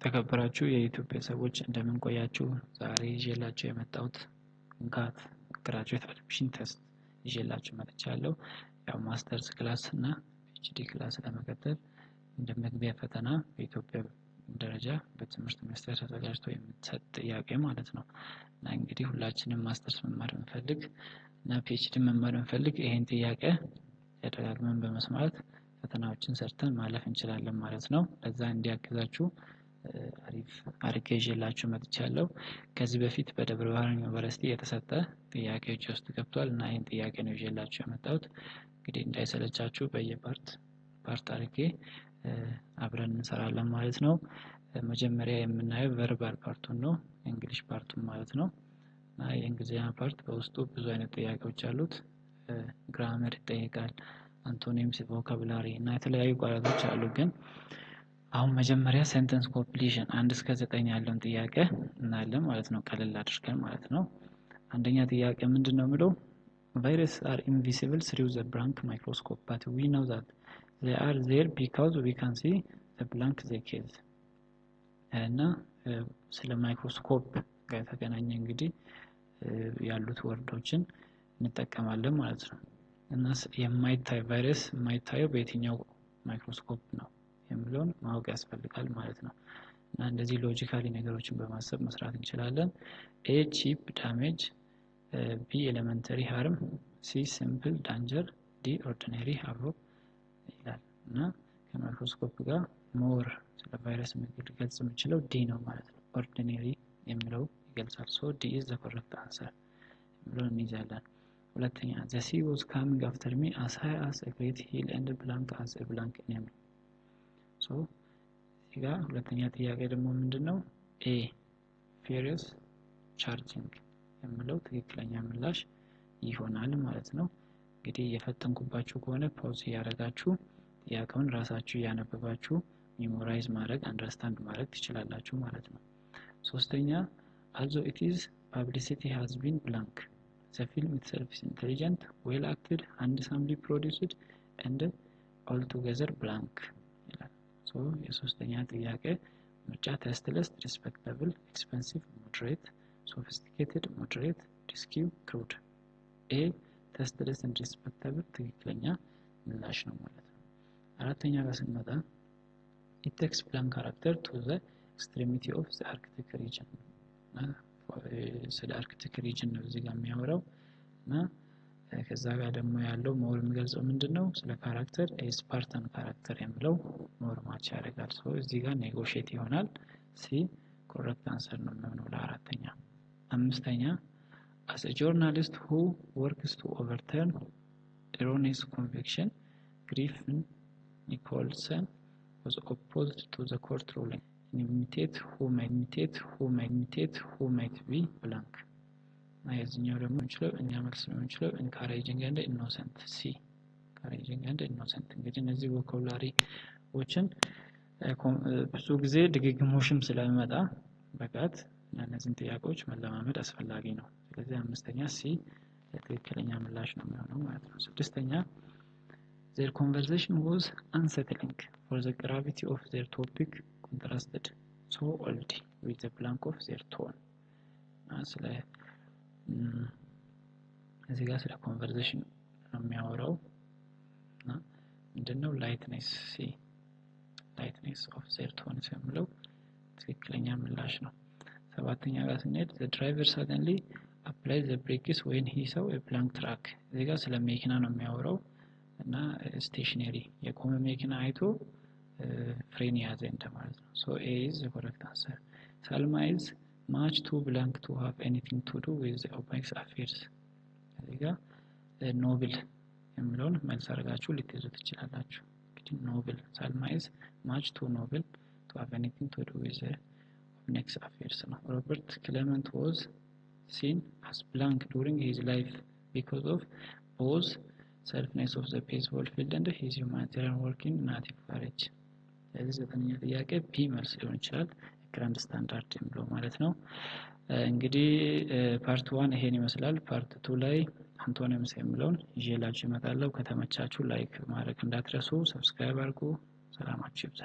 የተከበራችሁ የኢትዮጵያ ቤተሰቦች፣ እንደምን ቆያችሁ? ዛሬ ይዤላችሁ የመጣሁት GAT graduate admission test ይዤላችሁ መጥቻለሁ። ያው masters class እና PhD class ለመቀጠል እንደ መግቢያ ፈተና በኢትዮጵያ ደረጃ በትምህርት ሚኒስቴር ተዘጋጅቶ የሚሰጥ ጥያቄ ማለት ነው። እና እንግዲህ ሁላችንም ማስተርስ መማር ብንፈልግ እና PhD መማር ብንፈልግ ይሄን ጥያቄ ደጋግመን በመስማት ፈተናዎችን ሰርተን ማለፍ እንችላለን ማለት ነው። ለዛ እንዲያግዛችሁ አሪፍ አድርጌ ይዤላችሁ መጥቻለሁ። ከዚህ በፊት በደብረ ብርሃን ዩኒቨርሲቲ የተሰጠ ጥያቄዎች ውስጥ ገብቷል እና ይህን ጥያቄ ነው ይዤላችሁ የመጣሁት። እንግዲህ እንዳይሰለቻችሁ በየ part part አድርጌ አብረን እንሰራለን ማለት ነው። መጀመሪያ የምናየው verbal part ኡን ነው፣ English part ኡን ማለት ነው። እና የእንግሊዝኛ part በውስጡ ብዙ አይነት ጥያቄዎች አሉት። Grammar ይጠይቃል፣ antonyms፣ vocabulary እና የተለያዩ ቃላቶች አሉ። ግን አሁን መጀመሪያ sentence completion 1 እስከ 9 ያለውን ጥያቄ እናያለን ማለት ነው፣ ቀለል አድርገን ማለት ነው። አንደኛ ጥያቄ ምንድን ነው የሚለው? Virus are invisible through the blank microscope, but we know that they are there because we can see the blank they cause። እና ስለ ማይክሮስኮፕ ጋር የተገናኘ እንግዲህ ያሉት word ኦችን እንጠቀማለን ማለት ነው። እና የማይታይ ቫይረስ የማይታየው በየትኛው ማይክሮስኮፕ ነው የሚለውን ማወቅ ያስፈልጋል ማለት ነው። እና እንደዚህ logically ነገሮችን በማሰብ መስራት እንችላለን። A, cheap damage፣ B, elementary harm፣ C, simple danger፣ D, ordinary havoc ይላል። እና ከማይክሮስኮፕ ጋር more ስለ ቫይረስ ሊገልጽ የሚችለው D ነው ማለት ነው። Ordinary የሚለው ይገልጻል። So D is the correct answer የሚለውን እንይዛለን። ሁለተኛ፣ the sea was coming after me as high as a great hill and blank as a blank enemy። So እዚህ ጋር ሁለተኛ ጥያቄ ደግሞ ምንድን ነው? A, furious charging የሚለው ትክክለኛ ምላሽ ይሆናል ማለት ነው። እንግዲህ እየፈጠንኩባችሁ ከሆነ pause እያደረጋችሁ ጥያቄውን ራሳችሁ እያነበባችሁ memorize ማድረግ፣ understand ማድረግ ትችላላችሁ ማለት ነው። ሶስተኛ፣ although its publicity has been blank, the film itself is intelligent, well acted, handsomely produced and altogether blank ይላል። So የሶስተኛ ጥያቄ ምርጫ tasteless፣ respectable፣ expensive፣ moderate፣ sophisticated፣ moderate፣ risky፣ crude። A, tasteless and respectable ትክክለኛ ምላሽ ነው ማለት ነው። አራተኛ ጋር ስንመጣ፣ it takes blank character to the extremity of the Arctic region። ስለ Arctic region ነው እዚህ ጋር የሚያወራው። እና ከዛ ጋር ደግሞ ያለው more የሚገልጸው ምንድን ነው? ስለ character Spartan character የሚለው more match ያደርጋል። So እዚህ ጋር negotiate ይሆናል። C correct answer ነው የሚሆነው ለአራተኛ። አምስተኛ፣ as a journalist who works to overturn erroneous conviction, Griffin Nicholson was opposed to the court ruling. Imitate who might imitate who might imitate who might be blank። እና የዚህኛው ደግሞ እንችለው እኛ መልስ ነው የምንችለው encouraging and innocent፣ C, encouraging and innocent። እንግዲህ እነዚህ vocabulary ዎችን ብዙ ጊዜ ድግግሞሽም ስለሚመጣ በ GAT እና እነዚህን ጥያቄዎች መለማመድ አስፈላጊ ነው። ስለዚህ አምስተኛ C ትክክለኛ ምላሽ ነው የሚሆነው ማለት ነው። ስድስተኛ፣ their conversation was unsettling, for the gravity of their topic contrasted so oddly with the blank of their tone። ስለ እዚህ ጋር ስለ conversation ነው የሚያወራው። እና ምንድነው? Lightness፣ C, lightness of their tones የሚለው ትክክለኛ ምላሽ ነው። ሰባተኛ ጋር ስንሄድ፣ the driver suddenly apply the brakes when he saw blank truck። እዚህ ጋር ስለ መኪና ነው የሚያወራው እና stationary የቆመ መኪና አይቶ ፍሬን የያዘ እንደማለት ነው። So A is the correct answer። Salma is much too blank to have anything to do with Obnex affairs። እዚህ ጋር noble የሚለውን መልስ አድርጋችሁ ልትይዙ ትችላላችሁ። እንግዲህ noble፣ Salma is much too noble to have anything to do with Obnex affairs ነው። Robert Clement was seen as blank during his life because of both selfness of the baseball field and his humanitarian work in native village። ስለዚህ ዘጠነኛ ጥያቄ B መልስ ሊሆን ይችላል፣ grand standard የሚለው ማለት ነው። እንግዲህ part one ይሄን ይመስላል። Part two ላይ antonyms የሚለውን ይዤላችሁ እመጣለሁ። ከተመቻችሁ like ማድረግ እንዳትረሱ፣ subscribe አድርጉ። ሰላማችሁ ይብዛ።